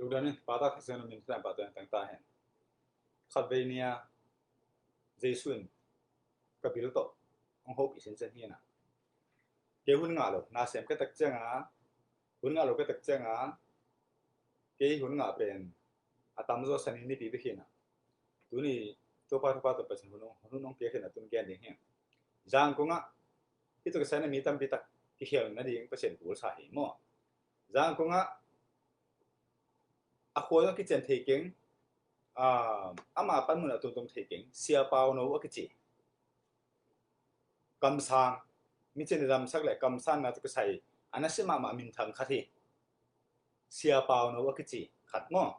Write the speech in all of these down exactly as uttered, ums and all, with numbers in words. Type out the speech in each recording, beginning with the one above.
Tua ni, Pa, Tapa, Kha Siangtho min thang, Pa, tua tang ta hen. Khatvei ni a, Jesu in ka bil tawh hong hopih sinsen hi na. Kei hun ngah lo, na sem ka tak ciang a, hun ngah lo ka tak ciang a, kei hun ngah pen a tamzaw Sani nipi bek hi na. Tuni Topa thupha tawh Pasian hun hong, hun hong piak hi na, tun gen ding hi. Zangkong ah, hih tawh kisai na mi tampi tak kikhel nading Pasian kul sa hi maw. Zangkong ah a khuai a kician thei keng, ah, ama panmun a tungtung thei keng, Sia Pauno a kici. Kamsang, mi cin a damsak le kamsanna tawh kisai a nasia mahmah minthang khat hi. Sia Pauno a kici khat maw.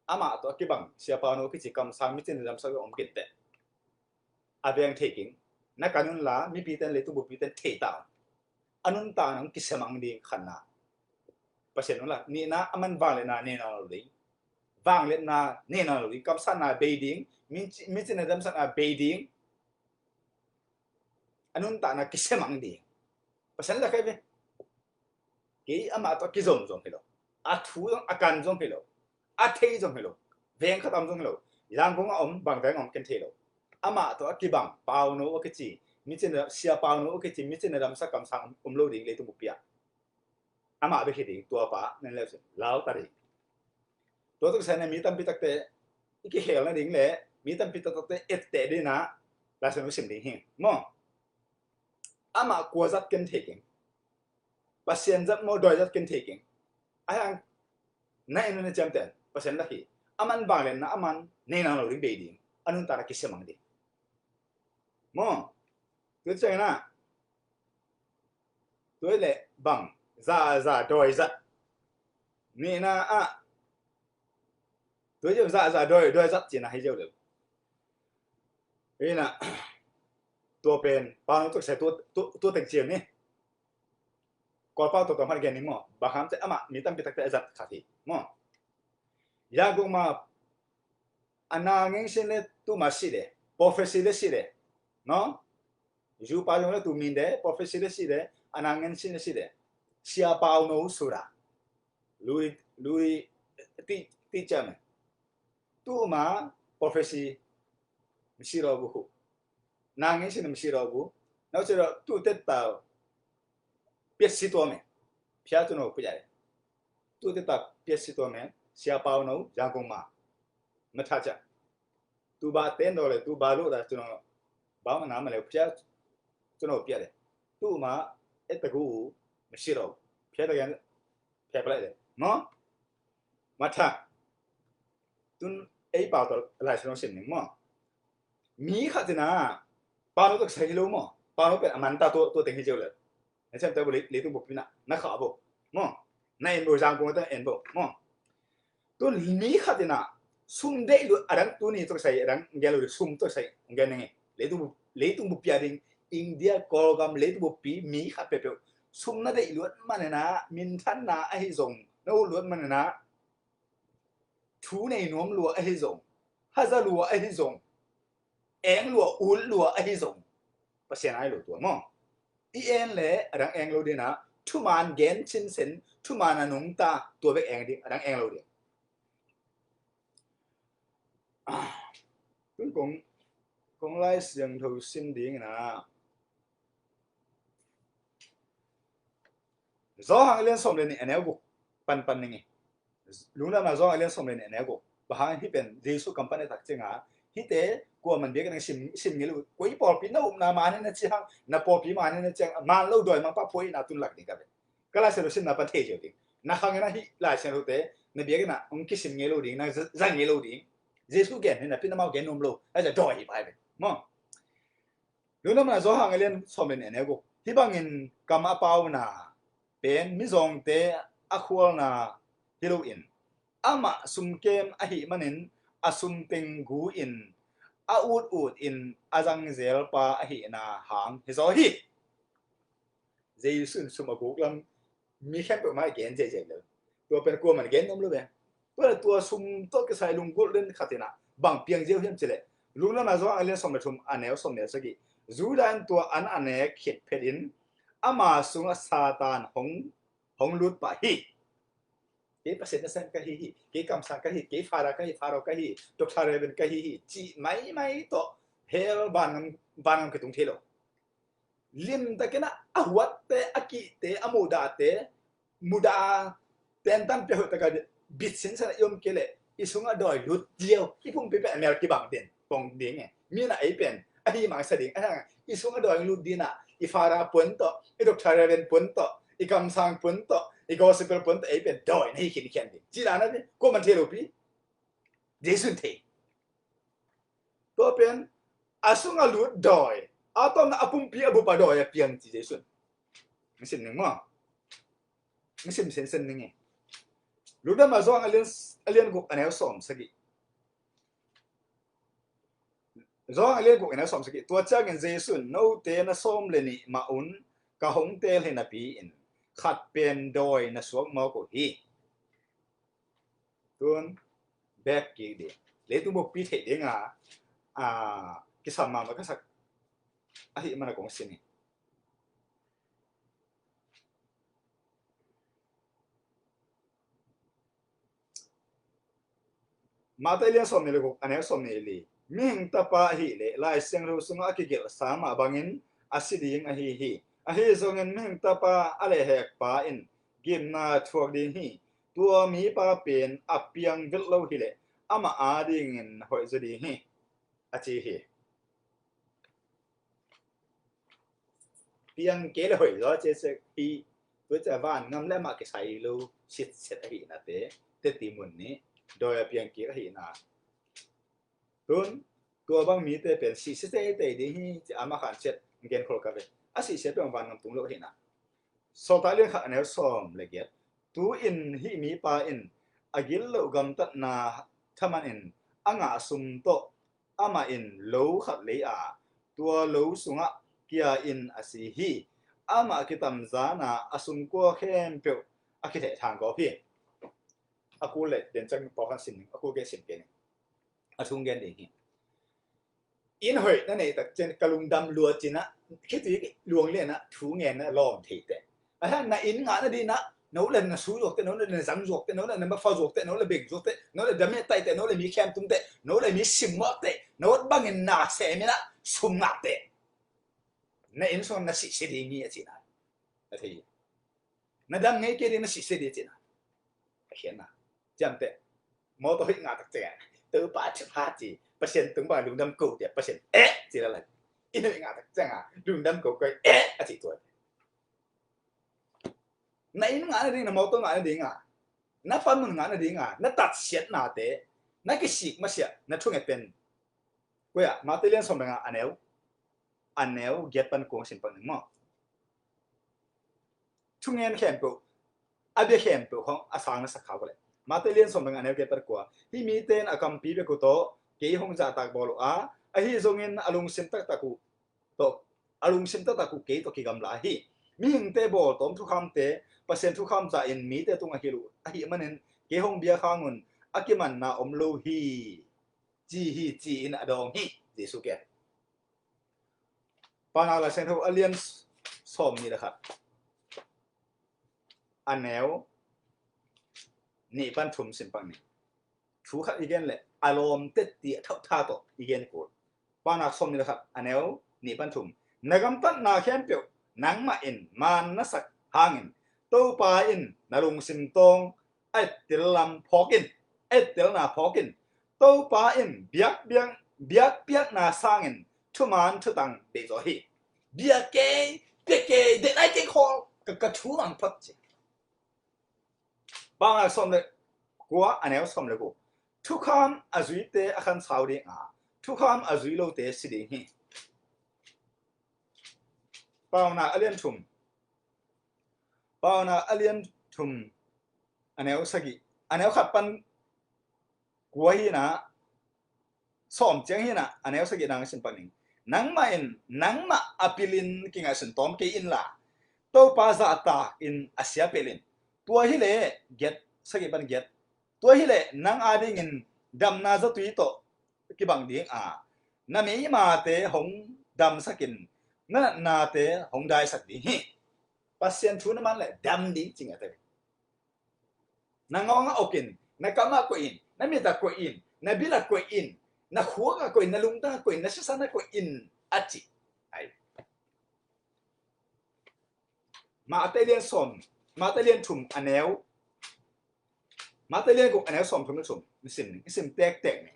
Amah tawh a kibang, Sia Pauno a kici kamsang, mi cin a damsak le om kinte. A veng thei keng, na kan un la, mipite in, leitung buppite in thei ta un. A nuntakna hong kisiamang ding khatna. Pasian un la, nihna, aman vangliatna nei nawn lo ding. Vangliatna nei nawn lo ding, kamsanna bei ding, mi ci-, mi cin a damsakna bei ding. A nuntakna kisiamang ding. Pasian la kai ve. Kei amah tawh a kizom zong hi lo. A thu zong a kan zong hi lo. A thei zong hi lo. Veng khat a om zong hi lo. Zangkong a om, bang veng a om ken thei lo. Amah tawh a kibang, Pauno a kici, mi cin a, Sia Pauno a kici, mi cin a damsak kamsang om, om lo ding leitung buppi ah. Amah bek hi ding, tua pa, nen leu sin, lau ta ding. Tua tawh kisai na mi tampi takte, i kikhel nading le, mi tampi takte etteh ding na, Lai Siangtho sim ding hi. Maw. Amah kua zat ken thei keng. Pasian zat maw, dawi zat ken thei keng. A hiang na en na ciamteh, Pasian lak hi. Aman vangliatna, aman nei nawn lo ding bei ding. A nuntakna kisiamang ding. Maw. Tua ciang na. Tua le bang. Za, za, dawi zat. Nihna ah. Tua ciang za, za, dawi, dawi zat cina hi ziau le. Ina. Tua pen. Pauno tawh kisai tua, tua, tua teng ciang ni. Kawlpau tawh tawh hmat gen ni maw. Bang ham ci amah mi tampi takte a zat khat hi. Maw. Zangkong ma a na ngeng sin le tu ma si le. Prophecy le si le. No? Zu pa zong le tu min de. Prophecy le si le. A na ngeng sin le si le. Sia Pauno Sura. Lui, lui, ti, ti ciam. Tu ma prophecy. Misi lo bu hu. Na ngeng sin misi lo bu. Nau si lo tu te tau. Piat si tua me. Phia tu no pu ya le. Tu te ta piat si tua me. Sia Pauno, Zangkong ma. Ma tha ca. Tu ba ten do le, tu ba lu da tu no. Ba ma na ma le phia tu no pia le. Tu ma e ta gu ma si lo. Phia ta gen phia pla le. No? Ma tha. Tun ei pau ta Lai Siangtho sim ning maw. Mi khat tina Pauno tak sai hi lo maw. Pauno pen a man ta tua, tua teng hi ziau le. Na sem ta bo le, leitung buppi na, na kha bo. Maw. Na en bo Zangkong ta en bo. Maw. Tun mi khat ina sum deih luat a dang tuni tawh kisai a dang gen lo ding, sum tawh kisai gen ning e. Leitung bu-, leitung buppi a ding, India, Kawlgam, leitung buppi mi khat peuhpeuh sum na deih luat manina, minthanna ahi zong na ut luat manina, thu nei nuam lua ahi zong, haza lua ahi zong, eng lua, ut lua ahi zong, Pasian ai lo tua maw. I en le a dang eng lo dina, thuman gen chinsen, thuman a nungta, tua bek eng ding, a dang eng lo ding. Ah, tun kong, kong Lai Siangtho sim ding na. Johan a lian sawm le nih a neu guk panpan ning i. Lungdamna Johan a lian sawm le nih a neu guk. Bang hang hih pen Jesu kam pan e tak cianga. Hihte kuaman biakinn ah sim, sim ngei lo. Koi pawlpi na upna man hi na ci hang, na pawlpi man hi na ci hang, man lo dawi mangpa phuai na tun lak ding ka ve. Ka Lai Siangtho simna pan thei ziau ding. Na khang ina hih Lai Siangthote na biakinn ah hong kisim ngei lo ding, na za, za ngei lo ding. Jesu gen hi na pi na mau gen nuam lo. Lai Siangtho dawi hi pai ve. Maw. Lungdamna Johan a lian sawm le nih a neu guk. Hih bangin kam a pauna pen mizawngte a khualna hi loin, amah sumkem ahih manin a sum teng gu in a ut ut in a zangzel pa ahihna hang hi zaw hi. Jesu in sum a guk lam mi khempeuh mah gen ziahziah lo. Tua pen kuaman gen nuam lo ve. Tua le tua sum tawh kisai lunggulh den khat ina bang piang ziau hiam cileh, Lungdamna Johan a lian sawm le thum a neu sawm le sagih. Judah in tua an a nek khit phetin ama sungah Satan hong, hong lut pah hi. Kei Pasian nasem ka hi hi, kei kamsang ka hi, kei Father ka hi, Father ka hi, Doctor Reverend ka hi hi, cih maimai tawh hell vangam, vangam kitung thei lo. Limtakin a huatte, a kihte, a muhdahte, mudah a tentan pia hoih taka bit sinsen a i om kei leh i sungah dawi lut diau, i pumpi pen a mel kibang den pong ding e. Mi na ei pen a hi mangsa ding a hang i sungah dawi lut dina, i Father pun tawh, i Doctor Reverend pun tawh, i kamsang pun tawh, i gospel pun tawh, ei pen dawi na hi khinkhian ding. Ci dana pi, ko man thei lo pi. Jesu in thei. Tua pen a sungah lut dawi, a tawmna a pumpi a bupa dawi a piang ci Jesu in. Sim ning maw? Sim sensen ning e. Lungdam a Johan a lian, a lian guk a neu sawm sagih. Johan a lian guk a neu sawm sagih. Tua ciangin Jesu in, note na sawm le nih mah un ka hong teel hi napi-in khat pen dawi na suak mawk uh hi. Tun bek kik ding. Leitung bukpi theih dinga, a, kisam mahmah ka sak ahih mana kong sim hi. Matthai lian sawm nih le guk a neu sawm nih li. Mihing Tapa ahih leh Lai Siangtho sungah a kigelhsa mah bangin a si ding ahi hi. Ahi zongin Mihing Tapa a lehhekpa in gimna thuak ding hi. Tua mipa pen a piang vilh lo hileh amah adingin hoih zaw ding hi, a ci hi. Piang kei le hoih zaw ciaciak pi. Tua cia vangam le amah kisai lo sitset ahihnate teti mun nih dawi a piang kik ahihna. Tun tua bang mite pen sihsia teitei ding hi ci a, amah khan ciat gen khol ka ve. A sihsia pen vangam tung lo ahihna. Sawltak lian khat a neu sawm le giat. Tu-in hih mipa in a gilo gamtatna thaman in a ngah sum tawh amah in lo khat lei a, tua lo sungah kia in a si hi. Amah kitamzana a sungkua khempeuh a kithehthang gawp hi. A kul le den cak pau khan sim ning, a kul gen sim kei ning. A thu gen ding hi. Inn hoih na neih tak ciang ka lungdam lua cinah, khitui luang lianah thu ngenna lawm thei teh. A hang na inn ngah nadinah no le na su zuak teh, no le na zang zuak teh, no le na mafa zuak teh, no le beng zuak teh, no le dam taih teh, no le mi khem tum teh, no le mi simmawh teh, no bangin na seminah sum ngah teh. Na inn sung na sihsia ding hi a cina. A thei hi. Na dam ngei kei ding, na sihsia ding cina. A khiatna. Ciamteh. Mawtaw hoih ngah tak ciangah Topa thupha ci, Pasian tung bang lungdam ko tiah Pasian eh ci lala. Inn hoih ngah tak ciangah lungdam ko koi eh a ci tuan. Na inn ngah nading, na mawtaw ngah nadinga, na panmun ngah nadinga, na tatsiatnate, na kisik masiah, na thunget pen. Kuya Matthai lian sawm le nga a neu, a neu giat pan kua sim pak ning maw? Thungen khempeuh, a bia khempeuh hong a sang na sak khau ko le. Matthai lian sawm le nga a neu giat pan kua. Hih mite in a kampi bek uh tawh kei hong zahtak bawl uh a, ahi zongin a lungsim taktak uh tawh, a lungsim taktak uh kei tawh kigamla hi. Mihingte bawltawm thukhamte Pasian thukham zahin mite tungah hilh uh ahih manin kei hong biak hangun a kimanna om lo hi, ci hi, ci-in a dawng hi. Jesu kiang. Paunak Lai Siangtho a lian sawm nih le khat, a neu nih pan thum sim pak ning. Thu khat i gen le a lawm tetti a thauhtha tawh i gen kul. Paunak sawm nih le khat a neu nih pan thum. Na gamtatna khempeuh nangmah in maan na sak hangin Topa in na lungsim tawng a ettel lam phawk in, a ettelna phawk in. Topa in biakpiak, biakpiakna sangin thuman thutang deih zaw hi. Bia kei, pia kei, deih nai kei khawl, ka, ka thu mang phot ci. Paunak sawm le kua a neu sawm le kua. Thukham a zuite a khansau dinga, thukham a zui lote si ding hi. Paunak a lian thum. Paunak a lian thum a neu sagih, a neu khat pan kua hinah, sawm ciang hinah, a neu sagih nang sim pak ning. Nangmah in nangmah a pilin kingaihsun tawm kei inla, Topa zahtak in a sia pelin. Tua hileh giat, sagih pan giat. Tua hileh nang adingin damna zatui tawh kibang ding a, na meimate hong damsakin na natnate hong daisak ding hi. Pasian thu na man le dam ding cing a te. Na ngawng ah ok in, na kam ah koih in, na mit ah koih in, na bil ah koih in, na khuak ah koih in, na lungtang ah koih in, na sisan ah koih in, a ci. Ai. Mate lian sawm, Mate lian thum a neu, Mate lian guk a neu sawm thum le thum, i sim, i sim tektek ni.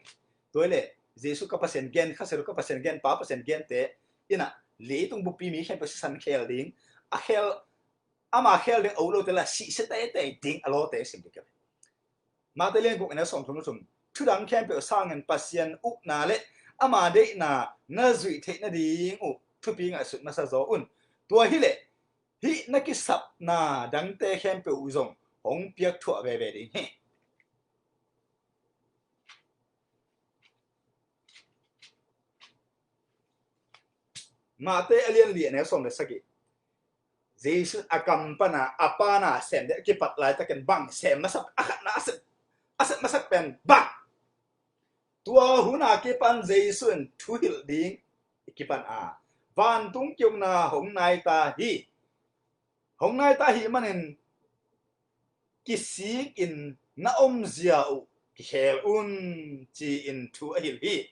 Tua hi leh Jesu ka Pasian gen, Kha Siangtho ka Pasian gen, Pa Pasian gente in ah leitung buppi mi khempeuh sisan khel ding, a khel, ama khel ding a ut lote la sihsia teitei ding a lawte i sim ding ka hi. Mate lian guk a neu sawm thum le thum, thu dang khempeuh sangin Pasian ukna le ama deihna na zuih theih nading uh thupi ngaihsut masa zaw un. Tua hi leh hih na kisapna dangte khempeuh uh zong hong piak thuah veve ding hi. Mate a lian li a neu sawm le sagih. Jesu a kam pan a, a Pa na sem ding a kipat laitakin bang sem masak, a khatna a sem, a sem masak pen bang? Tua hun a kipan Jesu in thuhilh ding i kipan a, vantung ki-ukna hong nai ta hi. Hong nai ta ahih manin kisik in na omzia uh kikhel un, ci-in thu a hilh hi.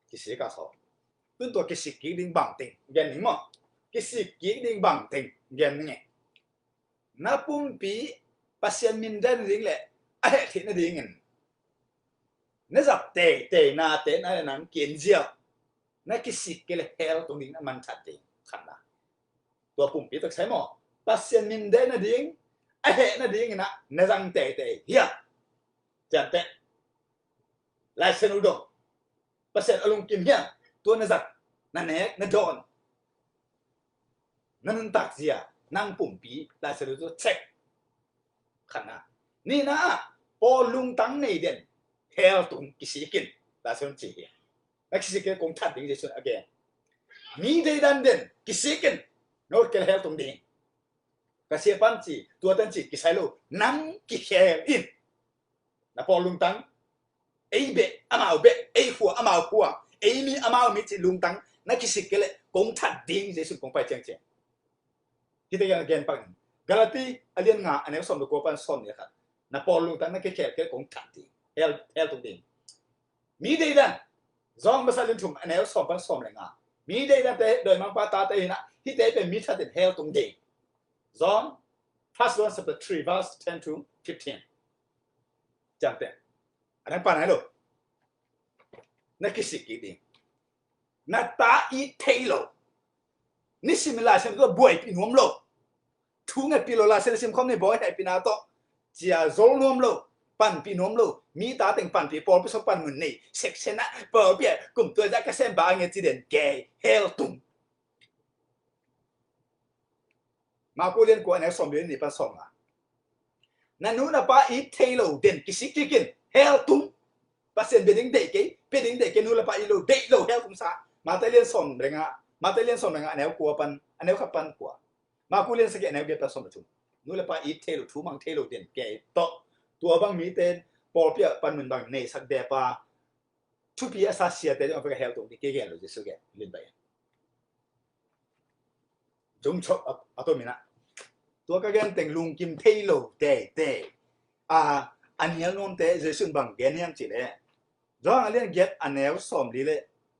Kisik a saw. Tun tua kisik kik ding bangteng gen ning maw? Kisik kik ding bangteng gen ning e. Na pumpi Pasian mindaina ding le a heh theihna dingin na zat teitei nate na le nang kinzia, na kisik kei le hell tung ding na manthat ding. Khatna. Tua pumpi tak sai maw? Pasian mindaina ding, a hehna dingin ah na zang teitei hiam? Ciamteh. Laisiangtho dong. Pasian a lungkim hiam? Tua na zat, na nek, na dawn, na nuntak zia, nang pumpi Laisiangtho tawh check. Khatna. Nihna ah, pawl lungtang nei den hell tung kisik in, Laisiangtho ci hi. Na kisik in kong that ding Jesu in a gen. Mi deidan den kisik in, no kei le hell tung ding. Ka sia pan ci, tua tan ci kisai lo, nang kikhel in. Na pawl lungtang, ei beh amau beh, ei khua amau khua, ei mi amau mi ci lungtang na kisik kei le kong that ding Jesu in kong pai ciangciang. Hihte gen, gen pak in. Galati a lian nga a neu sawm le kua pan sawm le khat. Na pawl lungtang na kikhel kei le kong that ding, hell, hell tung ding. Mi deidan, John masa lian thum a neu sawm pan sawm le nga. Mi deidante dawimangpa tate hi in ah, hihte pen mi that in hell tung ding. John, First John chapter three, verse ten to fifteen. Ciamteh. A dang pan nai lo. Na kisik kik ding. Na ta it thei lo. Nisim in Laisiangtho buaipih nuam lo. Thu ngetpih lo, Laisiangtho sim khawm ni bawi hehpihna tawh. Cia zol nuam lo. Panpih nuam lo. Mi ta teng panpih, pawlpi sung panmun nei. Section ah pawlpi ah kum tua zah ka sem ba nge ci den kei hell tung. Marku lian kua a neu sawm le nih pan sawm nga. Na nu na pa it thei lo den kisik kik in, hell tung. Pasian bia ding deih kei, pia ding deih kei, nu le pa it lo, deih lo, hell tung sa. Mate lian sawm le nga, Mate lian sawm le nga a neu kua pan, a neu khat pan kua. Marku lian sagih a neu giat pan sawm le thum. Nu le pa it thei lo, thu mang thei lo den kei tawh. Tua bang mite pawlpi ah panmun bang neisak bia pa, thupi a sa siate ding a vek a hell tung ding kei gen lo, Jesu gen, lin bai. Zung chok a, a tom in ah. Tua ka gen teng lungkim thei lo teitei. A, a nial nuamte Jesu in bang gen hiam cih leh, John a lian giat a neu sawm li le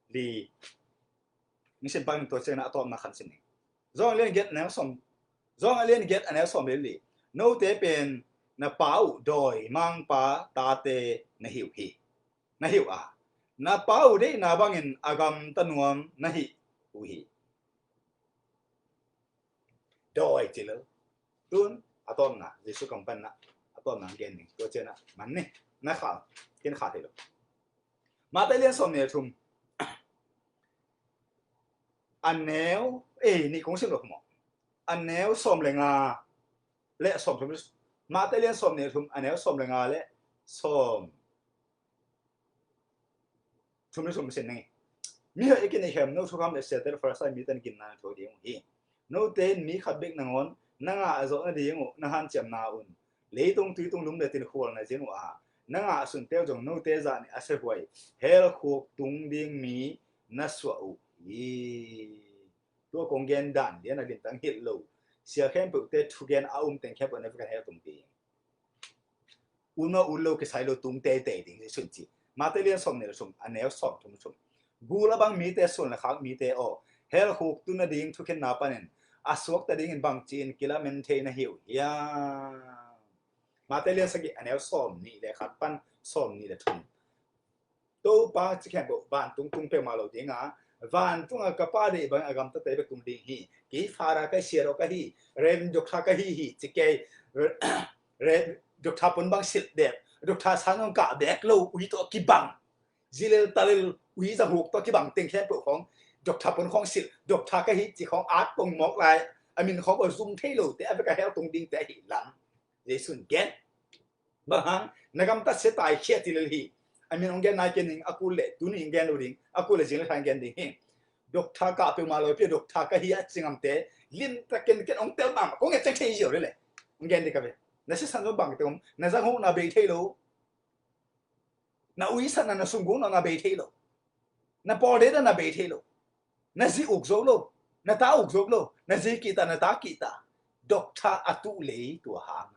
li. Nisim pang tua ciangin ah a tawpna khan sin ning. John a lian giat a neu sawm, John a lian giat a neu sawm li le li. Note pen na pa uh dawimangpa tate na hi uh hi. Na hi uh a, na pa uh deihna bangin a gamta nuam na hi uh hi. Dawi ci lo. Tun a tawpna, Jesu kam pan ah a tawpna gen ning. Tua ciang ah man ni, na khal, ken khal thei lo. Mate lian sawm nih le thum. A neu, eh, nih kong sim lo maw? A neu sawm le nga le sawm thum. Mate lian sawm nih le thum, a neu sawm le nga le sawm thum le thum sin ning. Mi hoih a kineih khem, no thukham le siate le Farisai mite in ginna na thuak ding uh hi. Note in mi khat bek nangawn na ngah zawh nading uh na hanciamna un leitung, tuitung, lum le tin khual na zin uh a, na ngah sunte uh zong note zah nih a siahuai hell khuk tung ding mi na suah uh hi. Tua kong gen dan lian a lintang hilh lo Sia khempeuhte thugen a um teng khempeuh na vek a hel tung ding. Ut maw ut lo kisai lo tung teitei ding Jesu'n ci. Mate lian sawm nih le thum, a neu sawm thum thum. Gul a bang mite, suan le khak mite aw, hel khuk tun nading thukhenna panin a suakta dingin bangci-in kilamen thei na hi uh hiam? Mate lian sagih, a neu sawm nih le khat pan sawm nih le thum. Topa ci khempeuh vantung tung peuhmah lo ding a, vantung a ka Pa deih bangin a gamtate bek tung ding hi. Kei Fara ka hi, Siaro ka hi, Rev. Doctor ka hi hi ci kei. Rev. Doctor pun bang silh dep, Doctor sang hong kah bek lo, ui tawh kibang. Zilel talel ui zahuk tawh kibang teng khempeuh khawng Doctor pun khawng silh, Doctor ka hi ci khawng at pong mawk lai, a min khawng a zum thei lote a vek a hel tung dingte ahi lam Jesu'n gen. Bang hang, na gamtat sia tai khia ci lel hi. A min hong gen nai kei ning, a kul leh tuni hong gen lo ding, a kul leh zing le tha'n gen ding hi. Doctor kah peuhmah lo pi a Doctor ka hi a ci ngamte limtak kenken hong tel mahmah, kong et ceng thei ziau lel leh hong gen ding ka ve. Na sisan zong bangte om, na zahuk na bei thei lo. Na uisatna, na sunggukna na bei thei lo. Na pawl deihna na bei thei lo. Na zi uk zo lo. Na ta uk zo lo. Na zi kihta, na ta kihta. Doctor a tuh lei tua hang.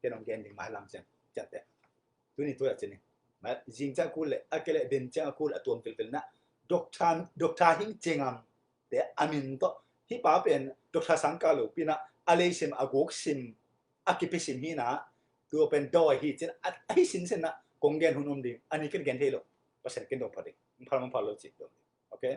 Ken hong gen ding mailam ciang ciangte. Tuni tua ciang ni. Zing ciang kul leh, a kei leh den ciang a kul a tuam filfil na. Doctor, Doctor Hing Ciang Am te a min tawh. Hih pa pen Doctor sang kah lo pi na, a lei sim, a guk sim, a kipi sim hi na, tua pen dawi hi cin, a, a hi sinsen na, kong gen hun om ding, a ni ken gen thei lo, Pasian ken dong pha ding, phal mong phal lo cin dong ding. Okay?